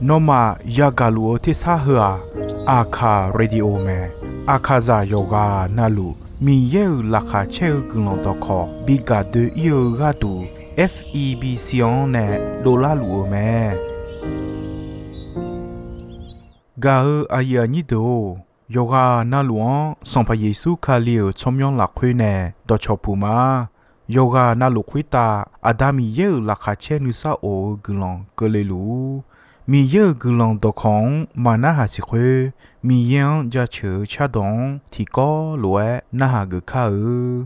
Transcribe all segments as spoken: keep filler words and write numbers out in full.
Nawmaf yagaq luf-eu tersar heu-aq, Aqkaq Radio mae. Aqkaqzaq yawqghaq navluf Miqyaer-euq laqkhaq caer-eu guiqlanq dawqkawq bi gaq doe-ir-eu gharduq, F E B C-anr nae dovlar luf-eu mae. Gaq-eu aqyuif aqnyir deuq-or, yawqghaq navluf-anr Sanqpaq Yeqsur Kali-euq tsawrmyanr lafkhoer nae dawqcawq puq ma. Yawqghaq navluf khoertav Aqda Miqyaer-euq laqkhaq caer nuisar of-eu guiqlanq keuvle luf-ur. Miqyaer-euq guiqlanq dawqkawq-anr maqnarhaq siq khoer, Miqyaer-anr jaceuq-eu cardawq-anr tiqkawv lof-aer narhaq geuf kar-eu.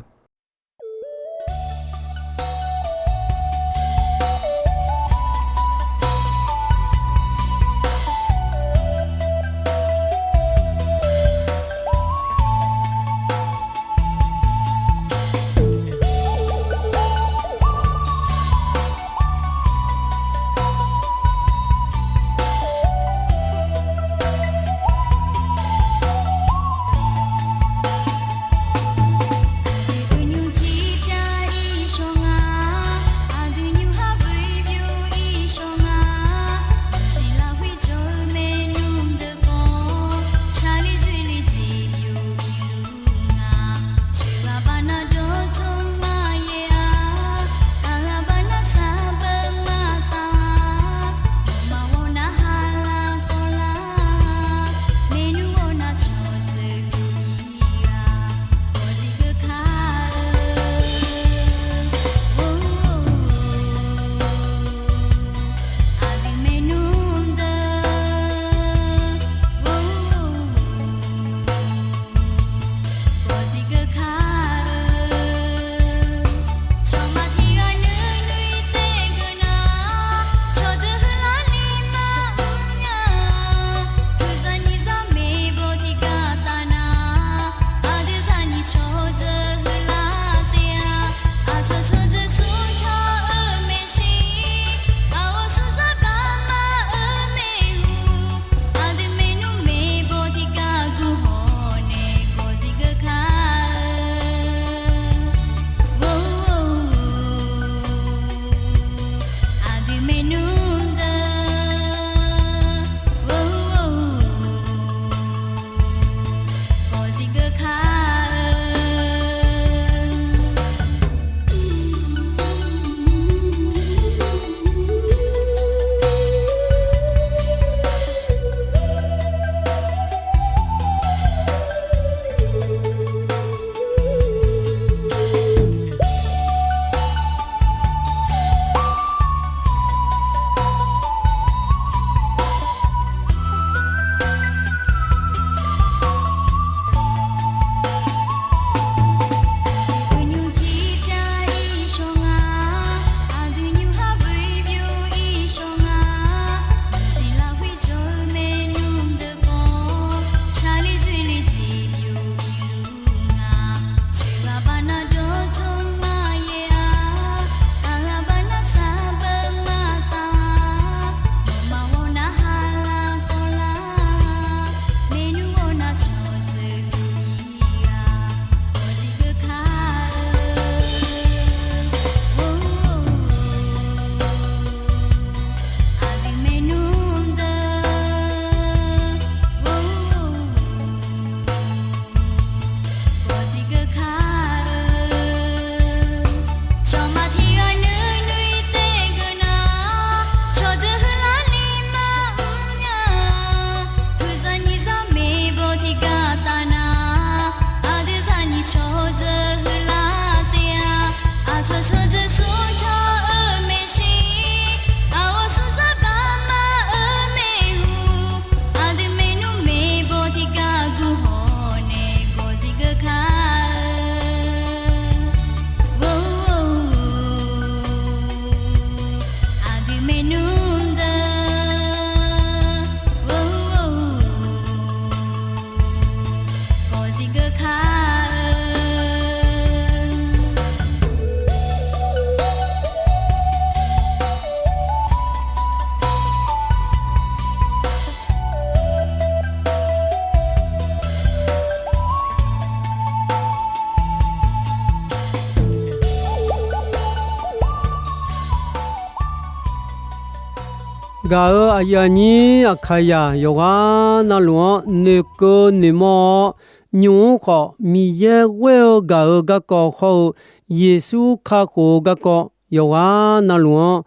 Gaq-euq aqyuif aqnyir Aqkaqyaq yawqghaq navluf-anr noeqkeuv noeqmawr-awr, nymq-mr khawf Miqyaer ghoer-eu gaq-eu garkawv hawr-eu Yeqsur kakhof-eu garkawv yawqghaq navluf-anr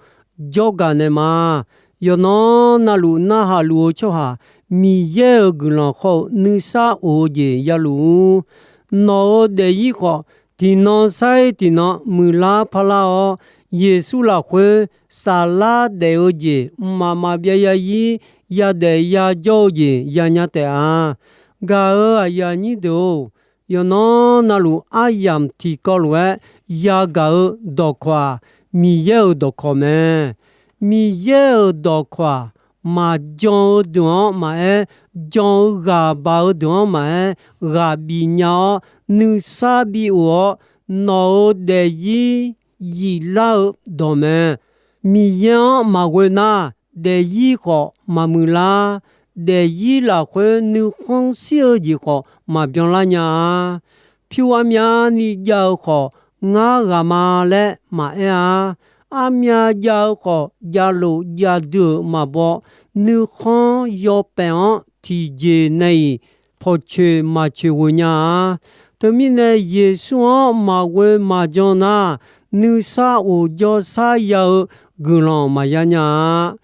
jawrgaq naeq ma. Yawqnan navluf narhaq luf-eu tsawrhaq Miqyaer-euq guiqlanq hawr-eu nuisar of-eu jeq ya luf-ur. Nawq-euq daefzir khawf, tiqnan sair tiqnan muiqlar parlar-awr, Yeqsur lafkhoer saflar daef-eu jeq mqmaq maqbyav yarzir yadaef yajawr-eu jeq yanya taef-a. Gaq-euq aqyuif aqnyir deuq-or, yawqnan navluf aryamq tiqkawv lof-aer yagaq-eu dawqkawq-aq, Miqyaer-euq dawqkawq mae. Miqyaer-euq dawqkawq-aq, maqjan-eu deuq-anr maqaer, jan-eu ghaq baq-eu deuq-anr maqaer, ghaq bif nya-awr nuisar bi of-awr, nawq-euq daefzir yiflar-eu dawq mae. Miqyaer-anr maqghoe nar, daefzir khawf maqmuiq lar. Daefzir lafkhoer nuikhanr shir-eu jeq khawf maqbyan lar nya-a. Pyur armyavni jav-eu khawf, ngar ghaq ma laer maqaer-a. Armyav jav-eu khawf, javlof javdui-euq maqbaw. Nuikhanr yawpaef-anr tiqjeq nae-iq pawqcoeq maqcoeq ghoe nya-a. Teumirnae, Yeqsur-anr maqghoe maqjan nar, nuisar of jawrshar ya-eu guiqlanq maqya nya-a.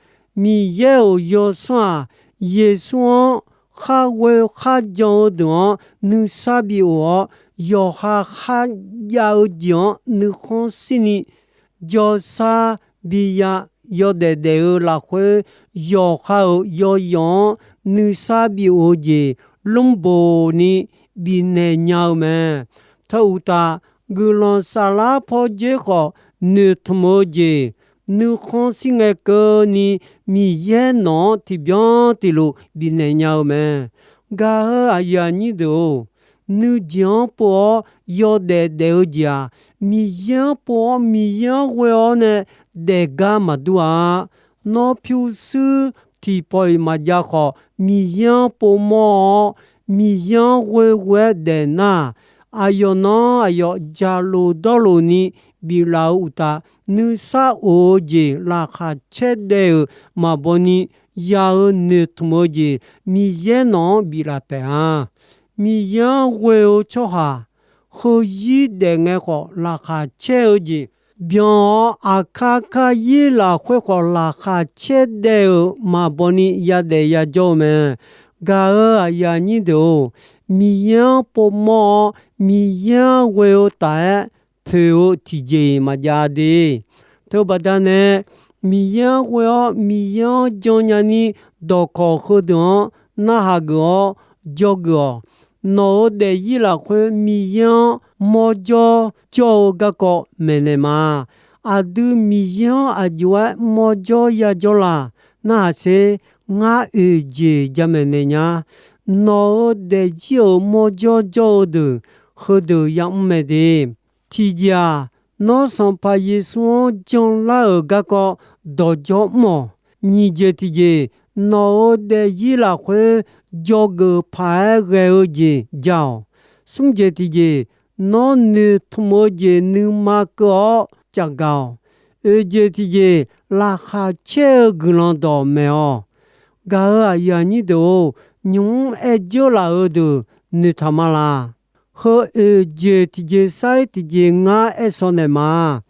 Miqyaer-euq yawsanr-aq, Yeqsur-anr khar ghoe khar jan-eu deuq-anr nuisar bi of-awr, yawqha kharjav-eu jeq-anr nuikhanr shirni jawrshar biya. Yawdaef daef-eu lafkhoer yawqha-euq yawzawq-anr nuisar bi of-eu jeq lmrboq ni bifnaeq nya-eu mae. Teu uqtaf, guiqlanq saflar pawdzer khawf noeqtmq-eu jeq nuikhanr shir ngae keuvni, Miqyaer nawq-anr tiqbyan tiqlof bifnaeq nya-eu mae. Gaq-euq aqyuif aqnyir deuq-or, nuijeq-anr pov-awr yawdaef daef-eu jeq-aq, Miqyaer-anr pov-awr Miqyaer-anr ghoe-awr nae daefgar maqdur-a. Nawr pyurshuir tiqpawf-iq maqjav khawf, Miqyaer-anr povmawr-awr, Miqyaer-anr ghoeghoe-aer daef nar, aqyawf nan aqyawf jaqlof dawrlof ni biflaf-eu uqtaf, nuisar of-eu jeq laqkhaq caer daev-euq maqbaw ni, ya-eu noeqtmq-eu jeq Miqyaer nawq-anr biflaf taef-a. Miqyaer-anr ghoe-eu tsawrhaq, heuzir daef ngae khawf laqkhaq caer-eu jeq byan-awr, aqkar karzir lafkhoer khawf laqkhaq caer daev-euq maqbaw ni yadaef yajawr-eu mae. Gaq-euq aqyuif aqnyir deuq-or, Miqyaer-anr povmawr-awr Miqyaer-anr ghoe-eu taf-aer poeq-eu tiqjeq-iq maqjav de. Teubaqda nae, Miqyaer-anr ghoe-awr Miqyaer-anr jan nyani dawqkawq heudeuq-anr narhaq geuf-awr dzawgeuf-awq. Nawq-euq daefzir lafkhoer Miqyaer-anr mawrjawr jawr-eu garkawv maeqnaeq ma. Aqdui Miqyaer-anr aqjox-aer mawrjawr yajawr la? Narhaq sher. Ngar oeq jeq jamaeq naeq nya. Nawq-euq daefzir-euq mawrjawr jawr-eu deuq heudeuq yamr mae de. Tiqjeq-aq, nawr Sanqpaq Yeqsur-anr janlar-euq garkawv dawqdzawr mr-awq. Nyiq jeq tiqjeq, nawq-euq daefzir lafkhoer dzawgeuf paq-aer ghae-eu jeq ja-awq. Smr jeq tiqjeq, nawr noeqtmq-eu jeq nuima keuv-awr caqgaq-awq. Oeq jeq tiqjeq, laqkhaq caer-eu guiqlanq dawq maeq-awq. Gaq-euq aqyuif aqnyir deuq-or, nymq-mr aer dzeur laf-eu deuq noeqtaq ma laq? Heu oeq jeq tiqjeq sair tiqjeq ngar aer shaw naeq ma.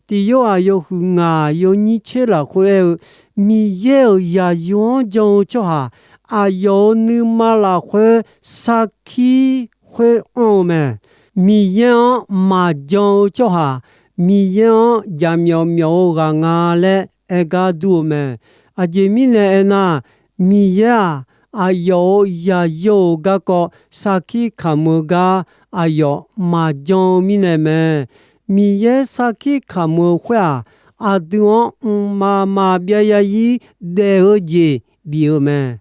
Tiq Yorhaq yawhuiq ngaq yawnyir tser lafkhoer aer-eu, Miqyaer-euq zaqyo-anr jan-eu tsawrhaq aqyawf-euq nuima lafkhoer sarkir khoer anr-eu mae. Miqyaer-anr maqjan-eu tsawrhaq Miqyaer-anr jaqmyawf myawf-eu ghaq nga laer aer gar dur-eu mae. Aqjeq mirnae aernar, Miqyaer-aq, aqyawf-euq zaqyo-euq garkawv sarkir kamq-eu gar aqyawf maqjan-eu mirnae mae. Miqyaer sarkir kamq-eu khoer-aq, aqdui-anr mqmaq maqbyav yarzir daef-eu jeq bif-eu mae.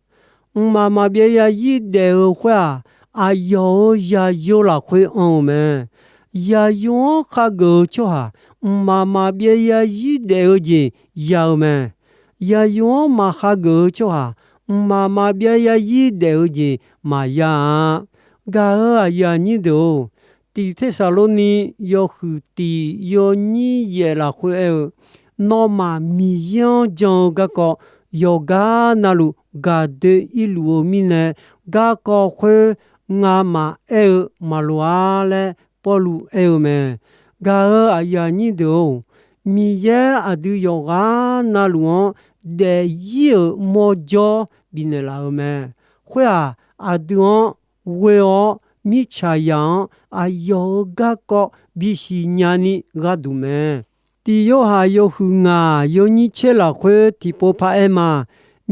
Mqmaq maqbyav yarzir daef-eu khoer-aq, aqyawf-euq zaqyo lafkhoer anr-eu mae. Zaqyo-anr khageuf-eu tsawrhaq mqmaq maqbyav yarzir daef-eu jeq ya-eu mae. Zaqyo-anr maqkhageuf-eu tsawrhaq mqmaq maqbyav yarzir daef-eu jeq maqya-a. Gaq-euq aqyuif aqnyir deuq-or, Tiq Tersaqlorni yawhuiq tiq yawnyir yaef lafkhoer aer-eu, nawmaf Miqyaer-anr jan-eu garkawv yawqgar navluf gaqdoe irluf-eu mirnae, garkawv khoer ngamaf aer-eu maqloq-ar laer Pawrluv aer-eu mae. Gaq-euq aqyuif aqnyir deuq-or, Miqyaer aqdui yawqghaq navluf-anr daefzir-euq mawrjawr bifnaeq laf-eu mae. Khoer-aq, aqdui-anr ghoe-awr mirtsaqzaq-anr aqyawf-euq garkawv bisiq nyani gharduq mae. Tiq Yorhaq yawhuiq ngaq yawnyir tser lafkhoer tiqpov paraer ma.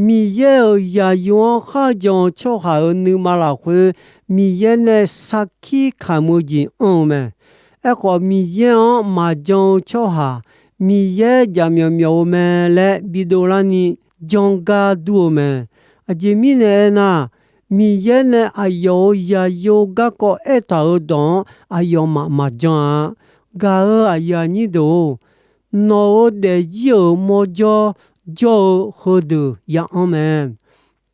Miqyaer-euq zaqyo-anr kharjan-eu tsawrhaq-euq nuima lafkhoer, Miqyaer nae sarkir kamq-eu jeq anr-eu mae. Aerkhawf, Miqyaer-anr maqjan-eu tsawrhaq, Miqyaer jaqmyawf myawf-eu mae laer bidov larni janr gar dur-eu mae. Aqjeq mirnae aernar, Miqyaer nae aqyawf-euq zaqyo garkawv aertaq-euq dawq-anr aqyawfmaf maqjan-a. Gaq-euq aqyuif aqnyir deuq-or, nawq-euq daefzir-euq mawrjawr jawr-eu heudeuq ya anr mae.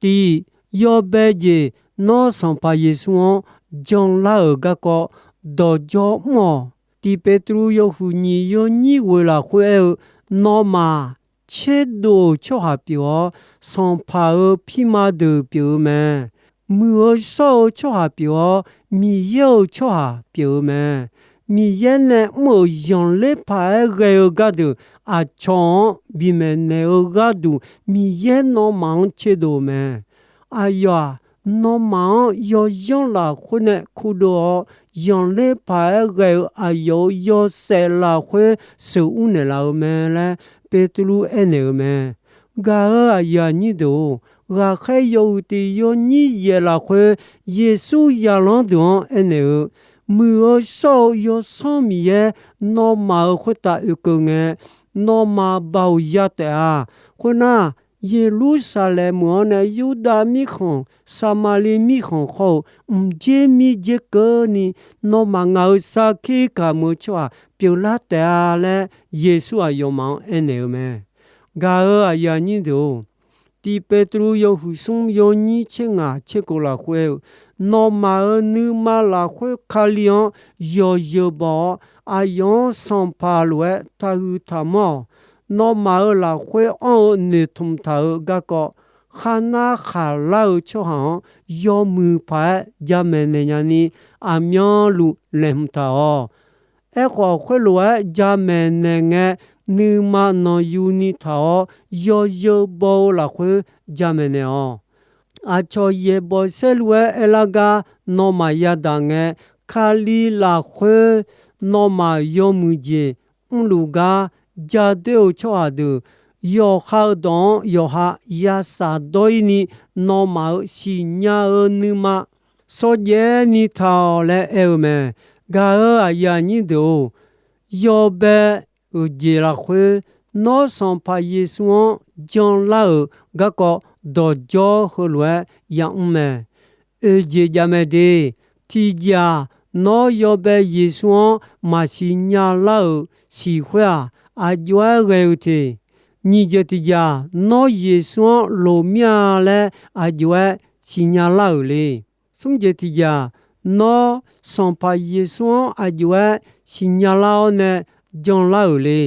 Tiq, yawbae jeq nawr Sanqpaq Yeqsur-anr janlar-euq garkawv dawqjawr mr-awq. Tiq Beqtuvluv yawhuiq nyiq yawnyir ghoeq lafkhoer aer-eu, nawmaf tserdov-euq tsawrhaq pyeuf-awr, sanqpaq-euq pirma deuq pyeuf-eu mae. Muiq-eu shawr-eu tsawrhaq pyeuf-awr, Miqyaer-euq tsawrhaq pyeuf-eu mae. Miqyaer nae mr-euq zanqler paq-aer ghae-eu gardeuq aqcawq-anr bimaeq naeq-eu gharduq, Miqyaer nawmaf-anr tserdov-eu mae. Aqyawf-aq, nawmaf-anr yawzanr lafkhoer nae kurdov-awr, zanqler paq-aer ghae-eu aqyawf-euq yawshaef lafkhoer sheuqur naeqlaf-eu mae laer Beqtuvluv aernaeq-eu mae. Gaq-euq aqyuif aqnyir deuq-or, ghaqkhaer yawhuiq tiq yawnyir yaeq lafkhoer Yeqsur zaqlanr deuq-anr aernaeq-eu, Muiq-eu shawr-eu Yawsanr Miqyaer nawmaf-euq khoertav oekeuv ngae, nawmaf baoq ya taef-a. Khoernar, Yeqlursaqlaeq meuq-anr nae Yurdav mirkhanq, Saqmaqliv mirkhanq khawr-eu mqdzer mirdzer keuvni, nawmaf ngaq-euq sarkir kamq-eu tsawrhaq pyeuflar taef-a laer, Yeqsur aqyawfmaf-anr aernaeq-eu mae. Gaq-euq aqyuif aqnyir deuq-or, Tiq Beqtuvluv yawhuiq smr yawnyir tser ngaq tser kof lafkhoer aer-eu, nawmaf-euq nuima lafkhoer Kali-anr yawzeu baw-awr, aqyawf-anr sanqpaq lof-aer taqhuiq taqmanr-awq. Nawmaf-euq lafkhoer anr-eu noeqtmq taq-euq garkawv, kharnar khaqlar-eu tsawrhaq-anr yawmuiq paq-aer jamaeq naeq nyani, aqmyanluf laeqhmq taq-awq. Aerkhawf, khoerlof-aer jamaeq naeq ngae, nuima nanqyuni taq-awr yawzeu baw-eu lafkhoer jamaeq naeq-awq. Aqcawq yaeqbawq saerlu-aer aerlar gar nawmaf yadaq ngae, Kali lafkhoer nawmaf yawmuiq jeq mrluf gar ja doer-eu tsawrhaq deuq, yawqha-eu dawq-anr yawqha ya shafdawr-ir ni, nawmaf-euq siqnya-eu nuima shawrjaev ni taq-awq laer aer-eu mae. Gaq-euq aqyuif aqnyir deuq-or, yawbae-euq jeq lafkhoer nawr Sanqpaq Yeqsur-anr janlar-euq garkawv dawqjawr heulof-aer yamr mae. Oeq jeq jav mae de. Tiqjeq-aq, nawr yawbae Yeqsur-anr maqsiq nya lar-euq siq khoer-aq, aq jov-aer ghae-eu te. Nyiq jeq tiqjeq-aq, nawr Yeqsur-anr loq mir-a laer aq jov-aer siqnya lar-euq le. Smr jeq tiqjeq-aq, nawr Sanqpaq Yeqsur-anr aq jov-aer siqnya lar-awr nae janlar-euq le.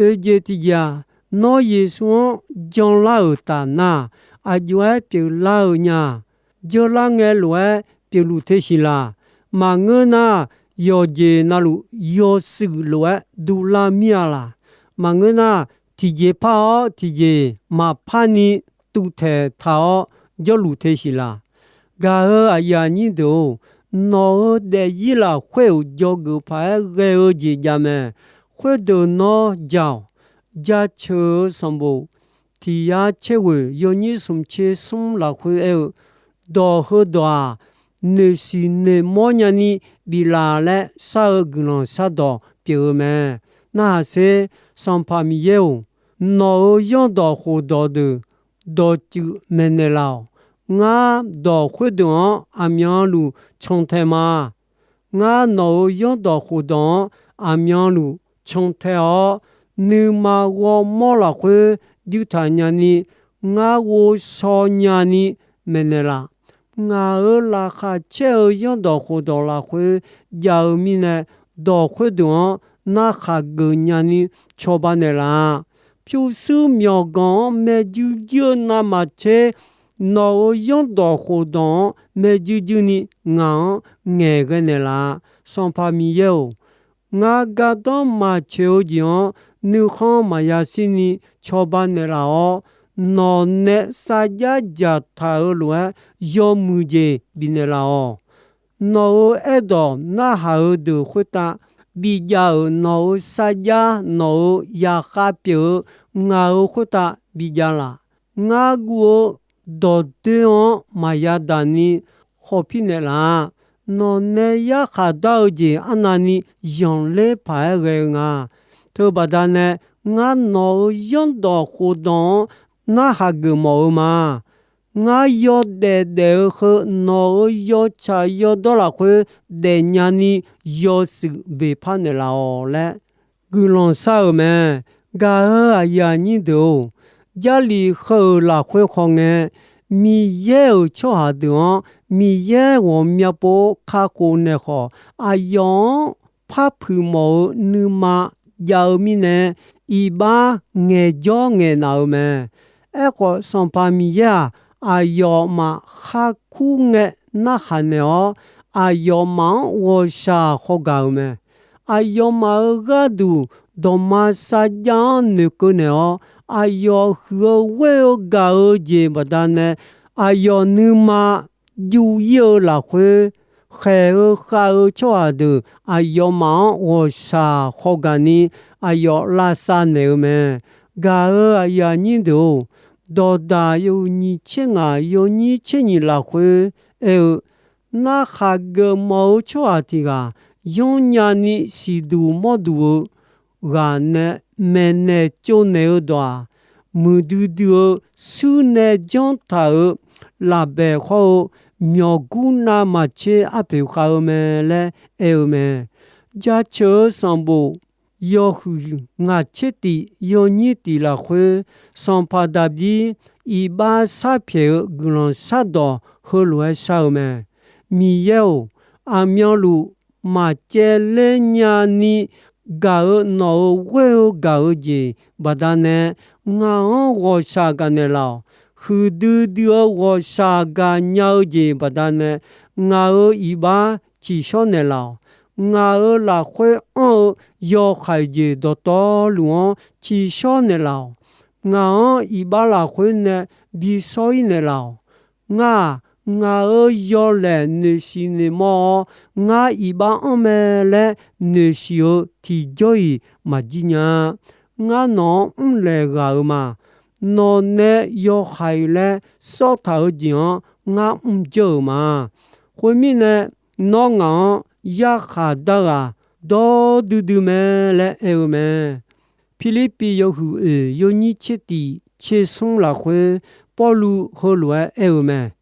Oeq jeq tiqjeq-aq, nawr Yeqsur-anr janlar-euq taf nar, aq jov-aer pyeuflar-eu nya. Jeurlar ngae lof-aer pyeufluf te siq laq. Maqngeur nar, yawqjeq navluf yawshuif lof-aer duvlar mir-a laq. Maqngeur nar, tiqjeq par-awr tiqjeq maqpar ni tuvtaeq taq-awr jawrluf te siq laq. Gaq-euq aqyuif aqnyir deuq-or, nawq-euq daefzir lafkhoer-euq dzawgeuf paq-aer ghae-eu jeq jav mae. Khoerdeuq nawr ja-awq. Jaceuq-eu sanqbof tiq yar caer ghoeq yawnyir smq tser smr lafkhoer aer-eu, dawq heudawq-aq, noeqsiq noeqmawr nyani biflaf laer shar-eu guiqlanq shardawq pyeuf-eu mae. Narhaq sher, Sanqpaq Miqyaer-or, nawq-euq zanrdawq khofdawq deuq dawqtsuif maeqnaeq laf-awq. Ngar dawq khoerdeuq-anr aqmyanluf cantae ma. Ngar nawq-euq zanrdawq khofdawq-anr aqmyanluf cantae-awr, nuima ghawrmawr lafkhoer juirtaq nyani, ngar ghovshaw nyani maeqnaeq laf. Ngaq-euq laqkhaq caer-eu zanrdawq khofdawq lafkhoer jav-eu mirnae, dawq khoerdeuq-anr narkhaq geuf nyani cawba naeqlaf. pyurshuir myawqganq-anr maeqjuir juir-eu navmaqtser, nawq-euq zanrdawq khofdawq-anr maeqjuir juir ni ngaq-anr ngaeqghae naeqlaf. Sanqpaq Miqyaer-or, ngar gardanr maqtsoeq-eu jeq-anr nuikhanr maqya shir ni cawba naeqlaf-awr, nawq nae sarjax dzaqtaq-euq lof-aer yawmuiq jeq bifnaeq laf-awq. Nawq-euq aerdawq narhaq-eu deuq khoertav bijav-euq nawq-euq sarjax, nawq-euq yaqkhav pyeuf-eu ngaq-euq khoertav bijav laf. Ngar guv-eu dawqdoer-anr maqya daq ni khawf pir naeqlaf. Nawq nae yarkhaq dar-eu jeq arnavni zanqler paq-aer ghae-eu nga. Teubaqda nae ngar nawq-euq zanrdawq khofdawq-anr narhaq geufmawf-eu ma. Ngar yawdaef daef-eu heu nawq-euq yawtsaq yawdawr lafkhoer daefnya ni yawshuif beqpar naeqlaf-awq laer guiqlanq shar-euq mae. Gaq-euq aqyuif aqnyir deuq-or, Jarlif heu-euq lafkhoer khawf ngae, Miqyaer-euq tsawrhaq deuq-anr Miqyaer ghawqmya pov kakhof naeq khawf, aqyawf-anr par puiq mawf-eu nuima jav-eu mirnae, iqbax ngaeqjawr ngaeqnaq-euq mae. Aerkhawf, Sanqpaq Miqyaer-aq, aqyawfmaf kharkur ngae narhaq naeq-awr, aqyawfmaf-anr ghawqshaq hawgaq-euq mae. Aqyawfmaf-euq gharduq dawqma sarjax-anr noeqkeuv naeq-awr, aqyawf huiq-eu ghoer-eu gaq-eu jeq baqdanae, aqyawf nuima juv-ir-eu lafkhoer, khaeq-eu khav-eu tsawrhaq deuq aqyawfmaf-anr ghawqshaq hawgaq ni aqyawf lavsav naeq-eu mae. Gaq-euq aqyuif aqnyir deuq-or, dawqdaq yawhuiq nyiq tser ngaq yawnyir tser nyiq lafkhoer aer-eu, narhaq geufmawf-eu tsawrhaq tiq ghaq yanrnya ni siqduq mawrduq-eu ghaq nae maeqnaeq tsovnaeq-eu dawq-aq, muiqdui dui-eu shuir nae janr taq-euq lafbaeq hawr-eu myawqgur navmaqtser arpoeq khav-eu mae laer aer-eu mae. Jaceuq-eu sanqbof yawhuiq ngaq tser tiq yawnyir tiq lafkhoer, sanqpaq Daqbir iqbax sharpyaeq-eu guiqlanq shardawq heulof-aer shar-eu mae. Miqyaer-or, aqmyanluf maqcaevler nyani gaq-eu nawq-euq ghoer-eu gaq-eu jeq baqdanae, ngaq-anr ghawqshaq gaqnaeq laf-awq. Huiqdui dui-eu ghawqshaq gaqnya-eu jeq baqdanae, ngaq-euq iqbax tsiqshawr naeqlaf-awq. Ngaq-euq lafkhoer anr-eu yawhaiq jeq dawqtawvluf-anr tsiqshawr naeqlaf-awq. Ngaq-anr iqbax lafkhoer nae bishawr-ir naeqlaf-awq. Ngar-aq, ngaq-euq yawlaeq noeqshiq noeqmawr-awr, ngar iqbax anr mae laer noeqshiq-eu tiqjawr-iq maqjir nya. Ngar nawq-anr mrlaeq ghaq-euq ma. Nawq nae yawhaiq laer sawrtaq-eu jeq-anr ngar mrjeur-euq ma. Khoermirnae, nawr ngaq-anr yarkhaq dar ghaq dawr duidui mae laer aer-eu mae. Pirlirpiv yawhuiq oeq yawnyir tser tiq tser smr lafkhoer, Pawrluv heulof-aer aer-eu mae.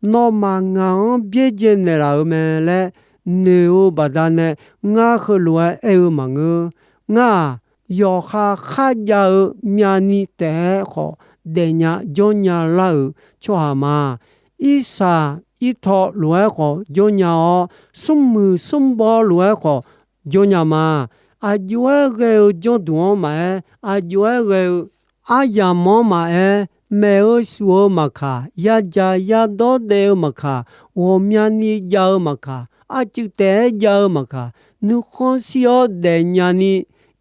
Nawmaf ngaq-anr byaerdzae naeqlaf-euq mae laer noeq-eu baqdanae, ngar heulof-aer aer-eu maqngeur. Ngar-aq, yawqha kharjav-eu myavni taef-aer khawf daefnya jawrnya lar-euq tsawrhaq ma. Irsaq irtaw lof-aer khawf jawrnya-awr, smrmuiq smrbaw lof-aer khawf jawrnya ma. Aqjox-aer ghae-eu janrduq-anr maqaer, aqjox-aer ghae-eu aryamq-anr maqaer, maef-eu shuf-eu maqkaq, yadzaq yadawr daev-eu maqkaq, ghawqmyani jav-eu maqkaq, arcuiv taef-aer jav-eu maqkaq, nuikhanr shir-awr daefnya ni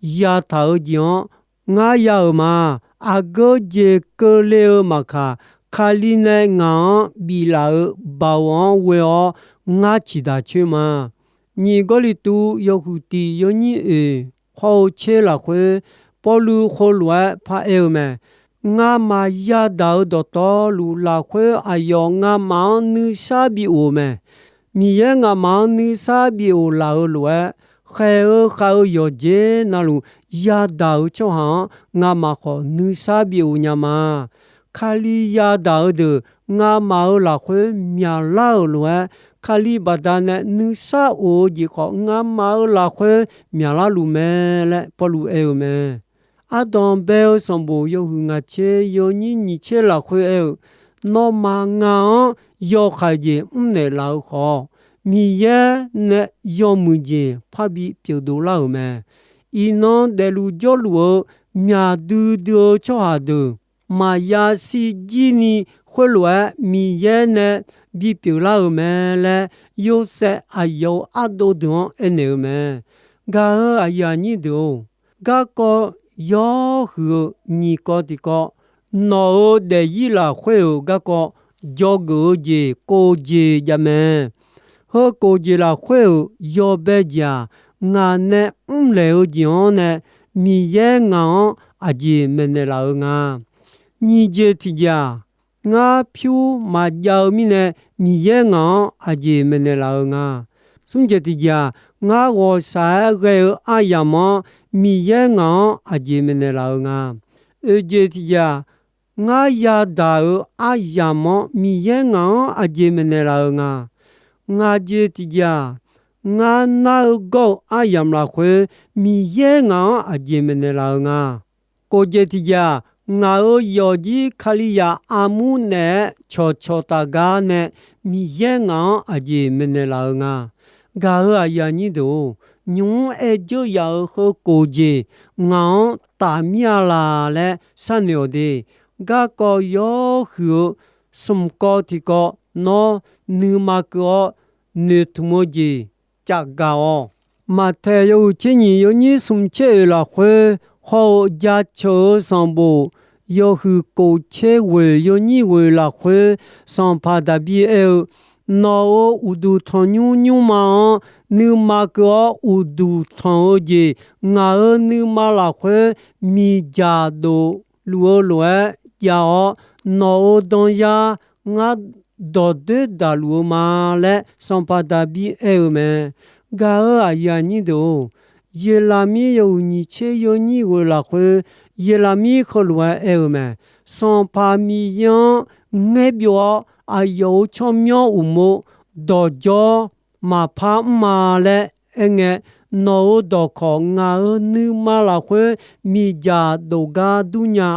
yataq-eu jeq-anr ngar ya-euq ma. Aqgeu jeq keuvle-eu maqkaq, Kali nae ngaq-anr biflaf-eu baoq-anr ghoe-awr ngar ciqdaq coer ma. Nyiq Gawrliqtu yawhuiq tiq yawnyir oeq hawr-eu tser lafkhoer, Pawrluv heulof-aer paraer-eu mae. Ngamaf yadaq-eu dawqtawvluf lafkhoer aqyawf ngamaf-anr nuisar bi of-eu mae. Miqyaer ngamaf-anr nuisar bi of laf-eu lof-aer, khaeq-eu khav-eu yawqjeq navluf yadaq-eu tsawrhaq-anr ngamaf khawf nuisar bi of nya ma. Kali yadaq-eu deuq ngamaf-euq lafkhoer myaqlar-euq lof-aer, Kali baqdanae nuisar of-eu jeq khawf ngamaf-euq lafkhoer myaqlar luf mae laer Pawrluv aer-eu mae. Ardanq bae-eu sanqbof yawhuiq ngaq tser yawnyir nyiq tser lafkhoer aer-eu, nawmaf ngaq-anr yawhaiq jeq mrnaeq laf-eu khawf, Miqyaer nae yawmuiq jeq parbi pyeufdov lar-euq mae. Iqnan daefluf jawrluf-eu myaq duidui-eu tsawrhaq deuq maqya shirjir ni khoerlof-aer Miqyaer nae bipyeuf lar-euq mae laer, Yorsaev aqyawf-euq ardov deuq-anr aernaeq-eu mae. Gaq-euq aqyuif aqnyir deuq-or, garkawv yawhuiq-eu nyiq kawv tiqkawv, nawq-euq daefzir lafkhoer-euq garkawv dzawgeuf-eu jeq kof jeq jav mae. Heu kof jeq lafkhoer-euq yawbae jeq-aq, ngaq nae mrlaeq-eu jeq-anr nae Miqyaer ngaq-anr aqjeq maeqnaeq laf-eu nga. Nyiq jeq tiqjeq-aq, ngar pyur maqjav-eu mirnae Miqyaer ngaq-anr aqjeq maeqnaeq laf-eu nga. Smr jeq tiqjeq-aq, ngar ghawqshaq-aer ghae-eu aryamq-anr Miqyaer ngaq-anr aqjeq maeqnaeq laf-eu nga. Oeq jeq tiqjeq-aq, ngar yadaq-euq aryamq-anr Miqyaer ngaq-anr aqjeq maeqnaeq laf-eu nga. Ngaq jeq tiqjeq-aq, ngar nar-eu gawr-eu aryamq lafkhoer Miqyaer ngaq-anr aqjeq maeqnaeq laf-eu nga. Kof jeq tiqjeq-aq, ngaq-euq yawqjir Kalizaq armur naeq-aer cawqcawq taf gar nae Miqyaer ngaq-anr aqjeq maeqnaeq laf-eu nga. Gaq-euq aqyuif aqnyir deuq-or, nymq-mr aer dzeur yaf-euq heu kof jeq ngaq-anr taf mir-a laq laer sharnoeq-awq de. Garkawv yawhuiq-eu smq kawv tiqkawv nawr nuima keuv-awr noeqtmq-eu jeq cafgaq-awq. Maqtaeq yawhuiq tser nyiq yawnyir smq tser oeq lafkhoer haw-eu jaceuq-eu sanqbof yawhuiq kof tser ghoeq yawnyir ghoeq lafkhoer, sanqpaq Daqbir aer-eu, Nawq-euq uqduq tanqnymr nymrma-anr nuima keuv-awr uqduq tanq-eu jeq, ngaq-euq nuima lafkhoer miqdzaq dofluf-eu lof-aer jav-awr, nawq-euq danyar ngar dawqdoer daqluf-eu ma laer, sanqpaq Daqbir aer-eu mae. Gaq-euq aqyuif aqnyir deuq-or, Yeqlaqmir yawhuiq nyiq tser yawnyir ghoeq lafkhoer, Yeqlaqmir heulof-aer aer-eu mae. Sanqpaq Miqyaer-anr ngaer byov-awr, aqyawf-euq tsawrmyanr uqmov dawqdzawr maqpar mr-a laer aerngae, nawq-euq dawqkawq ngaq-euq nuima lafkhoer miqdzaq dof gar durnya.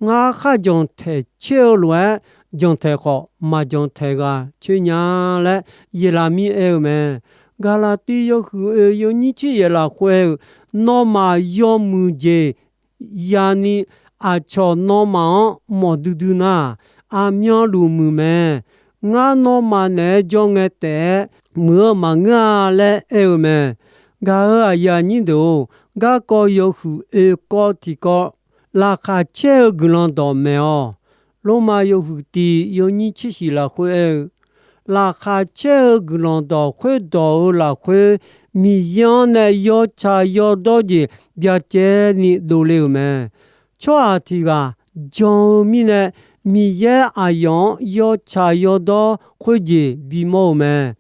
Ngar kharjanq taeq coer-eu lof-aer, janqtaeq khawf maqjanq taeq ghaq coer nya laer Yeqlaqmir aer-eu mae. Gaqlaqtiv yawhuiq oeq yawnyir tser yaeq lafkhoer aer-eu, Nawmaf yawmuiq jeq yani aqcawq nawmaf-anr mawf duidui nar, aqmyanluf muiq mae. Ngar nawmaf naeq-aer jawr ngae taef-aer muiq-eu maqngeur-a laer aer-eu mae. Gaq-euq aqyuif aqnyir deuq-or, garkawv yawhuiq oeq kawv tiqkawv, laqkhaq caer-eu guiqlanq dawq maeq-awq. Lormav yawhuiq tiq yawnyir tser shiq lafkhoer aer-eu, laqkhaq caer-eu guiqlanq dawq khoerdawq-eu lafkhoer, Miqyaer-anr nae yawtsaq yawdawr jeq byacaevni dovle-euq mae. Tsawrhaq tiq ghaq jan-eu mirnae, Miqyaer aqyawf-anr yawtsaq yawdawr khoerjeq bimawr-eu mae.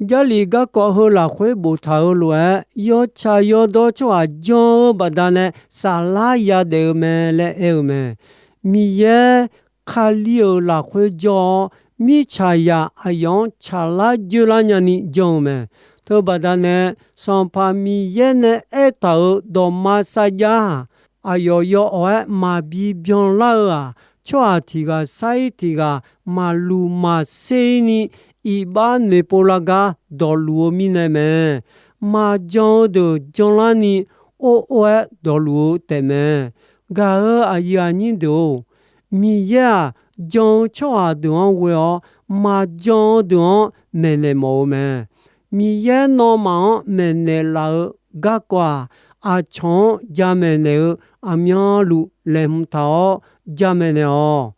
Jarlif garkawv heu lafkhoer boftaq-eu lof-aer, yawtsaq yawdawr tsawrhaq jan-eu baqdanae saflar yadaef-eu mae laer aer-eu mae. Miqyaer Kali-euq lafkhoer jawr-awr, mirtsaqzaq aqyawf-anr tsaqlar dzoerlar nyani jan-eu mae. Teubaqda nae, Sanqpaq Miqyaer nae aertaq-euq dawqma sarjax-aq, aqyawf yawawq-aer maqbi byanlar-eu-aq, tsawrhaq tiq ghaq sar-ir tiq ghaq maqluq maqser-ir ni iqbax noeqpov lar gar dawqluf-eu mirnae mae. Maqjan-eu deuq janlarni or or-aer dawqluf-eu taefmae. Gaq-euq aqyuif aqnyir deuq-or, Miqyaer-aq, jan-eu tsawrhaq deuq-anr ghoe-awr, maqjan-eu deuq-anr maeqnaeq mawf-eu mae. Miqyaer nawmaf-anr maeqnaeq laf-eu garkawv-aq, aqcawq-anr jamaeq naeq-eu aqmyanluf laeqhmq taq-awr jamaeq naeq-awq.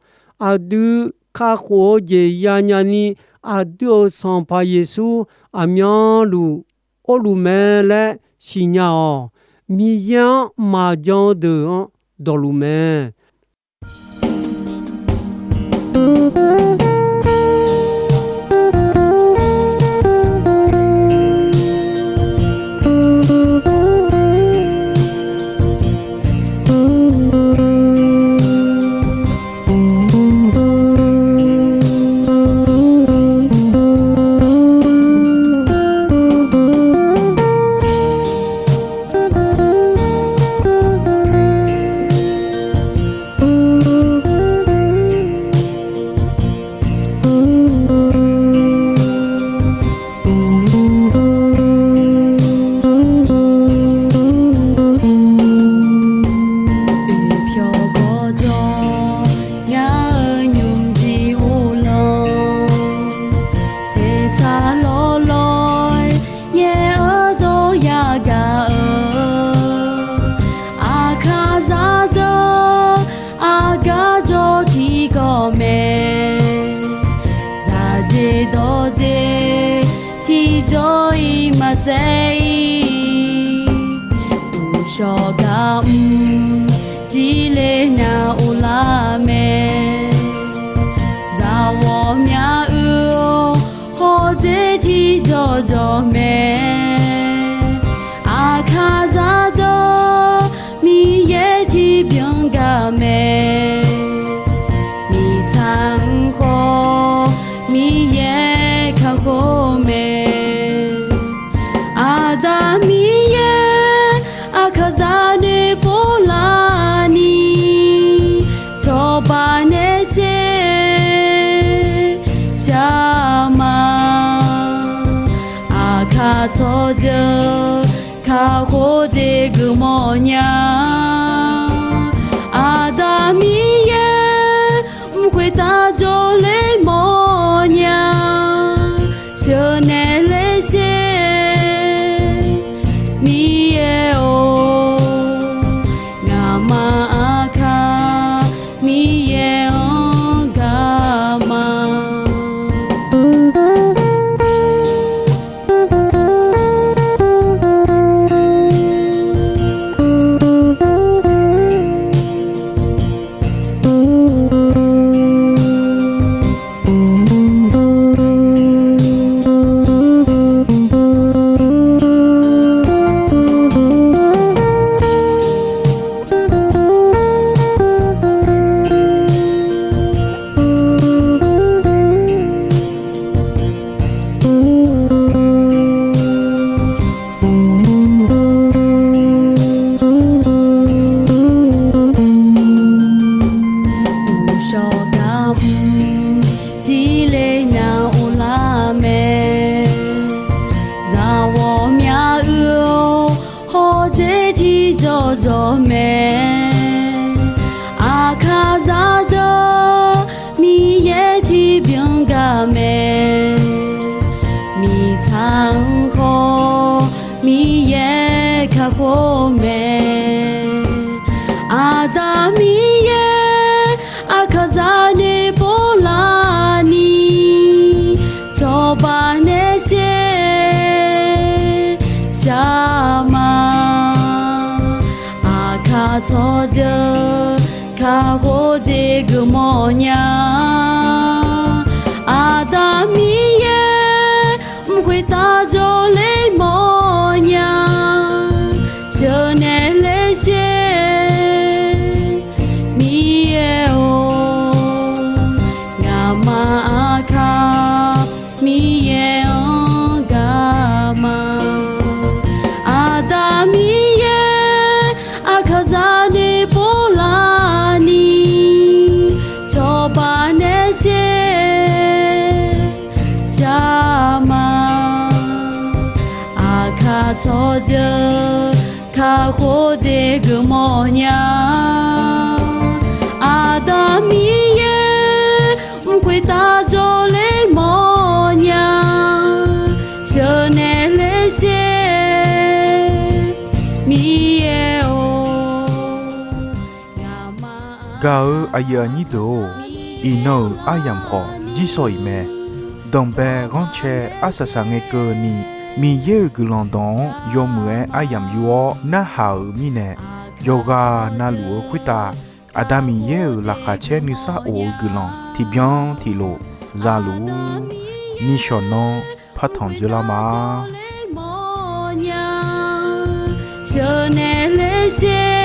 Aqdui kakhof-eu jeq yanya ni, aqdui-euq Sanqpaq Yeqsur aqmyanluf orluf mae laer siqnya-awq. Miqyaer-anr maqjan-eu deuq-anr dawqluf mae. tsaev-ir. Uqshawq gar mr jirler nya uvlar mae. Zaqghawqmya uiq-awr hawdzer tiqjawq jawq mae. Aqkaq zaqdeuq Miqyaer tiqbyan gar mae. Miqtsaq-anr khawf Miqyaer kakhof mae. Aqda Miqyaer aqkaq zaq noeqpov lar ni, cawba nae sher shar ma. Aqkaq tsawrjeuq kakhof jeq geufmawf nya. Aqda Miqyaer mq khoertav jawrler mawfnya. Sheuqnaeq ler sher Miqyaer-or, ngaqma aqkaq Miqyaer-anr gar ma. Uqshawq gar mr jirler nya uvlar mae. Zaqghawqmya uiq-awr hawdzer tiqjawq jawq mae. Aqkaq zaqdeuq Miqyaer tiqbyan gar mae. Miqtsaq-anr khawf Miqyaer kakhof mae. Aqda Miqyaer aqkaq zaq noeqpov lar ni, cawba nae sher shar ma. Aqkaq tsawrjeuq kakhof jeq geufmawf nya. Aqda Miqyaer mq khoertav jawrler mawfnya. Sheuqnaeq ler sher Miqyaer-or, ngaqma aqkaq Miqyaer-anr gar ma. Aqda Miqyaer aqkaq zaq noeqpov lar ni, cawba nae sher shar ma. Aqkaq tsawrjeuq kakhof jeq geufmawf nya. Aqda Miqyaer mq khoertav jawrler mawfnya. Sheuqnaeq ler sher Miqyaer-or, ngaqma Gaq-eu aqyuif aqnyir deuq-or, iqnan-euq aryamq khawf jirsawq iq mae. Danqbae ghanrcae arsaq saqngae keuvni, Miqyaer-euq guiqlanq dawq-anr yawmuiq-aer aryamq yur-awr narhaq-euq mirnae, yawqghaq navluf-eu khoertav Aqda Miqyaer-euq laqkhaq caer nuisar of-eu guiqlanq tiqbyan tiqlof za luf-ur. Nishawq nanr partanq dzeurlar ma. Sheuqnaeq ler sher